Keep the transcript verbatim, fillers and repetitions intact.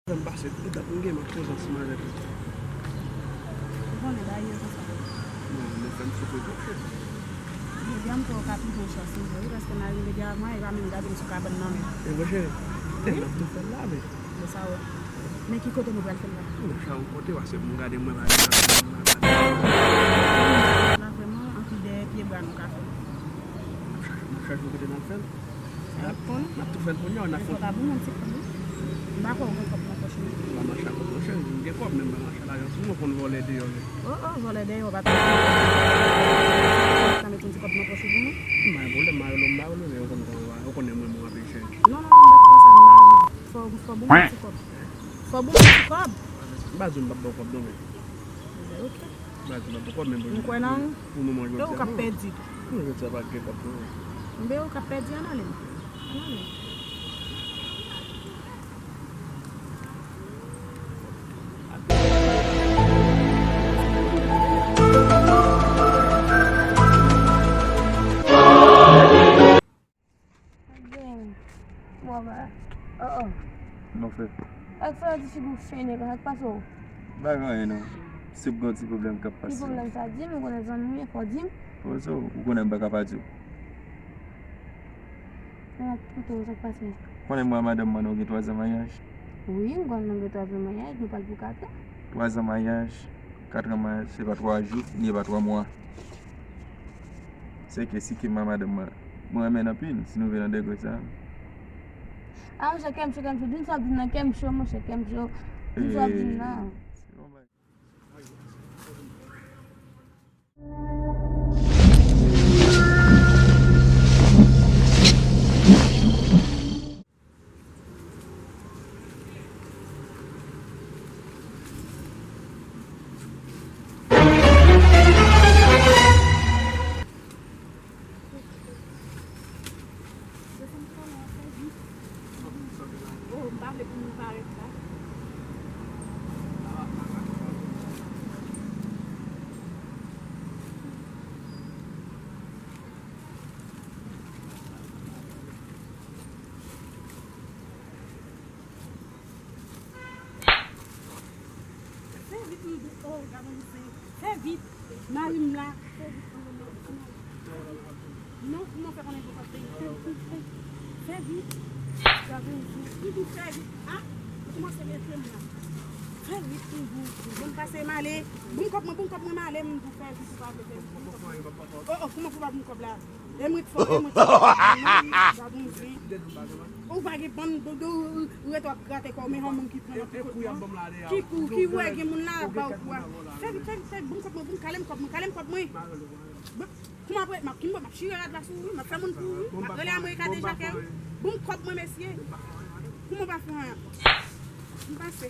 Fè m pase tout dat m gen, m ap kontan si m avèk ou. Ou konnen bagay yo konsa. Non, men fè m soufri twòp, cheri. Jodi a m kwè ou ka pito chans mwen, wi, paske mari m te di a mwen, e pa menm gade m sou kabann nan men. E bon, cheri. E, n ap tou fè l la, men. Men sa w wè. Men ki kote nou pral fè l la? Nan chak yon kote, paske pou m gade mwen, pa gen nan fè l la. La vrèman, anpil dèyè pye bwa nou ka fè. N ap chache, n ap chache yon kote n ap fè l. N ap, n ap tou fè l kounye a, n ap fè. Fò ta bon yon ti kòb, wi. M pa kwè ou gen kòb nan pòch ou, non. M pa mache ak kòb, monchè, m gen kòb, men m pa mache ak lajan sou mwen, konn vòlè deyò, men. O, o, vòlè deyò, pa ta. Ta met yon ti kòb nan pòch ou pou mwen. M pa gen pwoblèm, m a rele w, m pa rele w, men ou konn kòman, ou konnen mwen, mwen anpil chèn. Non, non, non, m pa t fè sa, m pa vle. Fò, fò bon yon ti kòb. Fò bon yon ti kòb. M pa di w m p ap ba w kòb, non, men. Ebyen, oke. Bagay la poko menm pou, m kwè nan ou. Pou moman jodi a, non. Ou k ap pèdi. Non, jodi a pa gen kòb non. Enben ou k ap pèdi, ann ale. Ann ale. Gen. Bon, ba. Oh, oh. Non, frè. Ak frè, ti figi w fennen, sa k pase w? Pa gen anyen, non. Se gen yon ti pwoblèm k ap pase. Ki pwoblèm sa? Di m, ou konnen zanmi m ye, fò w di m. Bon, sa, ou konnen m pa ka pa di w. Bon, koute w, sa k pase? Konnen mwen ak madanm mwen, nou gen twa zan maryaj. Wi, m konnen nou gen twa zan maryaj, nou pral pou kat an. Twa zan maryaj, kat an maryaj, se pa twa jou, ni e pa twa mwa. Se ke si ke m ak madanm mwen, mwen renmen l anpil, si nou rive nan degre sa. A, monchè, kè m cho, kè m cho. Di m sa w ap di m nan, kè m cho, monchè, kè m cho. Di m sa w ap di m nan. Oh, m pa vle pou nou parèt la. Fè vit, m di, oh, gade yon zen. Fè vit. Mari m la. Fè vit, non, non, non. Non, kouman fè konnen pou fè vit? Fè vit, fè vit. Fè vit. Gade yon zen. M di fè vit. Ah, ou kòmanse mete m la. Fè vit, m di. Bon, m pase m ale. Bon, kòb mwen, bon, kòb mwen, m ale, m di fè vit, ou pa vle fè vit. Oh, oh, kouman pou pa bon kòb la? E mwen t fò, e mwen t fò. Gad yon zen. Ou pa gen bann dodo, ou ret w ap grate kò w, men yon moun ki pran yon ti kout nan. Ki kou, ki wè gen moun la ba w kou a. Fè vit, fè vit, fè vit, bon kòb mwen, bon, kale m kòb mwen, kale m kòb mwen. Bon, kouman apre, m ap, m ap chire rad la sou ou, wi, m ap fè moun pou ou, wi. M ap rele Amerika deja kè, wi. Bon kòb mwen, mesye. Kouman w pa fè anyen? M pase.